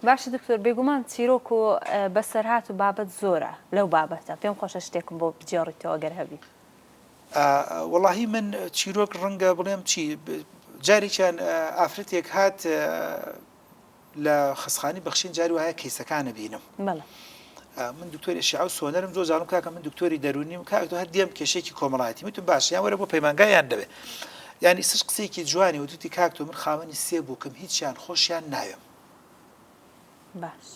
باشە دکتۆر بێگومان چیرۆک و بەسەرهات و بابەت زۆرە لەو بابەتە پێم خۆشە شتێکم بۆ بگێڕیتەوە گەر هەبی. وەڵاهی من چیرۆک ڕەنگە بڵێم چی جارێکیان ئافرەتێک هات لە خەسخانی بەخشین جاری وایە کەیسەکانە بینم من دکتۆر ئەشعە و سۆنەرم زۆر زانم کاکە من دکتۆری دەرونیم کاک تۆ هەر دێم کێشێکی کۆمەڵایەتی وتم باش یان وەرە بۆ پەیمانگایان دەوێ یانی سش قسەیەکی جوانی وتوتی کاک تۆ من خاوەنی سێ بووکم هیچیان خۆشیان ناوێم باش.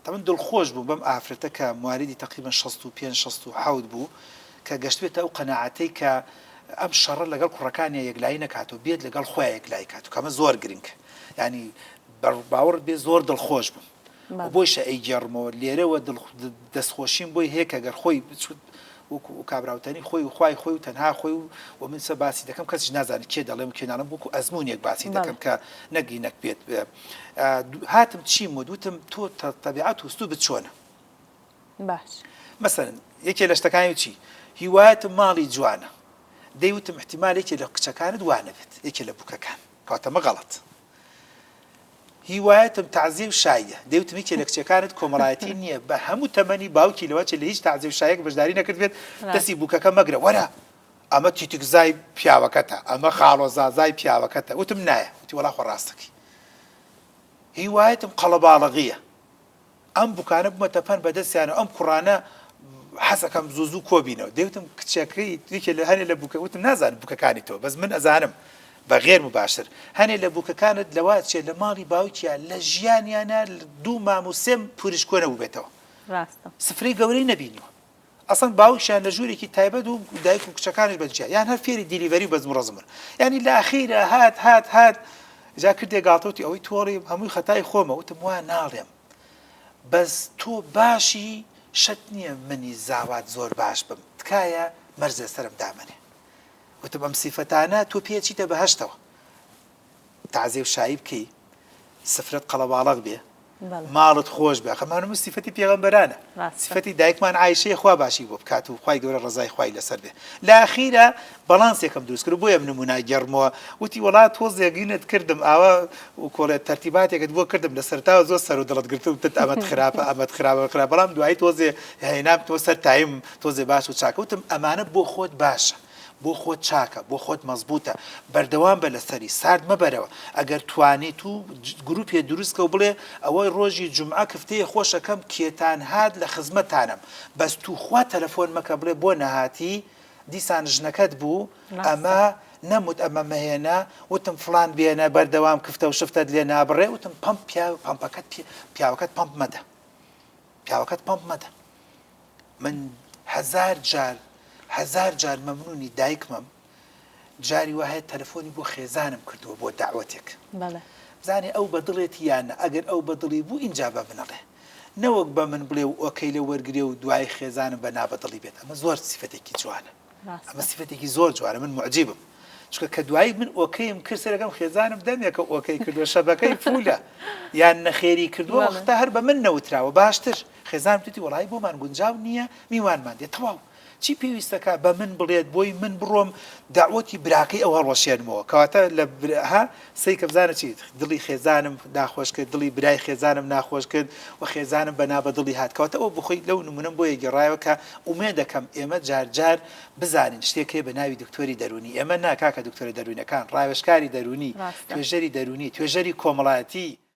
تەبعەن دڵخۆش بووم بەم ئافرەتە کە موالیدی تەقریبەن 65 67 بوو کە گەشتبێتە ئەو قەناعەتەی کە ئەم شەڕە لەگەڵ کوڕەکانیا یەکلایی نەکاتەوە بێت لەگەڵ خۆیا یەکلایی کاتەوە کە ئەمە زۆر گرنگە یانی باوەڕت بێ زۆر دڵخۆش بووم و بۆیشە ئەیگێڕمەوە لێرەوە دڵ دەستخۆشیم بۆی هەیە کە گەر خۆی وەکو کابراوتەنی خۆی و خوای خۆی و تەنها خۆی و و من سە باسی دەکەم کەسیش نازانێت کێ دەڵێم و کێ ناڵێم وەکو ئەزموونێک باسی دەکەم کە نەگی نەک بێت هاتم چیم وت وتم تۆ تەبیعەت و ئسلوبت چۆنە باش مەسەلەن یەکێ لە شتەکانی چی هیوایەتم ماڵی جوانە دەی وتم احتیمال یەکێ لە کچەکانت وانەبێت یەکێ لە بووکەکان کەواتە مە غەڵەت هیوایەتم تەعزیە و شاییە. دەیوتم یەکێ لە کچەکانت کۆمەڵایەتی نییە، بە هەموو تەمەنی باوکی لەوەچێ لە هیچ تەعزیە و شاییەک بەشداری نەکردبێت، دەستی بووکەکە مەگرە، وەرە ئەمە تیتکزای پیاوەکەتە، ئەمە خاڵۆزازای پیاوەکەتە. وتم نایە. وتی وەڵا خۆ ڕاست دەکەی. هیوایەتم قەڵەباڵغییە. ئەم بوکانە بومەتە پەن بەدەستیانەوە ئەم کوڕانە حەزەکەم زوو زوو کۆبینەوە دەیوتم کچەکەی یەکێ لە هەنێ لە بوکە وتم نازانم بوکەکانی تۆ بەس من ئەزانم بە غێر مباشر هەنێ لە بوکەکانت لەوە چێ لە ماڵی باوکیان لە ژیانیانە دوو مام و سێم پوریش کۆ نەبووبێتەوە ڕاستە سفرەی گەورەی نەبینیوە ئەسڵەن باوکیان لە ژوورێکی تایبەت و دایک و کچەکانیش بە جیا یان هەر فێری delivery و بەزم و ڕەزم بوون یانی لە ئەخیرا هات هات هات جا کردێ گاڵتە وتی ئەوەی تۆڵی هەمووی خەتای خۆمە وتم وا ناڵێم بەس تۆ باشی شەت نییە منی زاوات زۆر باش بم تکایە مەرج لەسەرم دامەنێ وتم ئەم سیفەتانە تۆ پێ چیتە بەهەشتەوە تەعزیە و شایی بکەی سفرەت قەڵەباڵغ بێ ماڵت خۆش بێ ئەخە مانمو سیفەتی پێغەمبەرانە سیفەتی دایکمان عایشەیە خوا باشی بۆ بکات و خوای گەورە ڕەزای خوای لەسەر بێ لە ئەخیرا بەڵانسێکم دروست کرد بۆیە من نموونە گێڕمەوە وتی وەڵا تۆزێک گینت کردم ئاوا و کۆڵێ تەرتیباتێکت بۆ کردم لە سەرتاوە زۆر سەر و دڵت گرتم تت ئەمەت خراپە ئەمەت خراپە خراپ بەڵام دوایی تۆزێ هێنام تۆ سەر تایم تۆزێ باش و چاکە وتم ئەمانە بۆ خۆت باشە بۆ خۆت چاکە بۆ خۆت مەزبوتە بەردەوام بە لەسەری سارد مەبەرەوە ئەگەر توانیت و گروپێ دروست کە و بڵێ ئەوەی ڕۆژی جومعە کفتەیە خۆشەکەم کێتان هات لە خزمەتانم بەس توخوا تەلەفۆن مەکە بڵێ بۆ نەهاتی دیسان ژنەکەت بوو ئەمە نەموت ئەمە مەهێنە وتم فڵان بێنە بەردەوام کفتە و شفتەت لێ نابڕێ وتم پەمپ پیاو پەمپەکەت پیاوەکەت پەمپ مەدە پیاوەکەت پەمپ مەدە من هەزار جار هەزار جار مەمنونی دایکمم جاری وا هەیە تەلەفۆنی بۆ خێزانم کردووە بۆ دەعوەتێک بزانێ ئەو بە دڵێتی یان نا ئەگەر ئەو بە دڵی بوو ئینجا بە من ئەڵێ نەوەک بە من بڵێ و okay لێ وەرگرێ و دوایی خێزانم بە نابەدڵی بێت ئەمە زۆر سیفەتێکی جوانە ئەمە سیفەتێکی زۆر جوانە من موعجیبم چونکە کە دوایی من okay م کرد سەرەکەم خێزانم دەمێکە okay کردووە شەبەکەی full ە یان نەخێری کردووە وەختە هەر بە من نەوتراوە باشتر خێزانم توتی وەڵایی بۆمان گونجاو نییە میوانمان دێت تەواو چی پێویستەکە بە من بڵێت بۆی من بڕۆم داوەتی براکەی ئەو هەڵوەشێنمەوە کەواتە لە ها سەی کە بزانە چی دڵی خێزانم ناخۆش کرد دڵی برای خێزانم ناخۆش کرد و خێزانم بە نابەدڵی هات کەواتە ئەو بخۆی لەو نمونەم بۆیە گێڕایەوە کە ئومێدەکەم ئێمە جار جار بزانین شتێک هەیە بە ناوی دکتۆری دەروونی ئێمە نا کاکە دکتۆرە دەروونەکان ڕاوێژکاری دەروونی توێژەری دەروونی توێژەری کۆمەڵایەتی.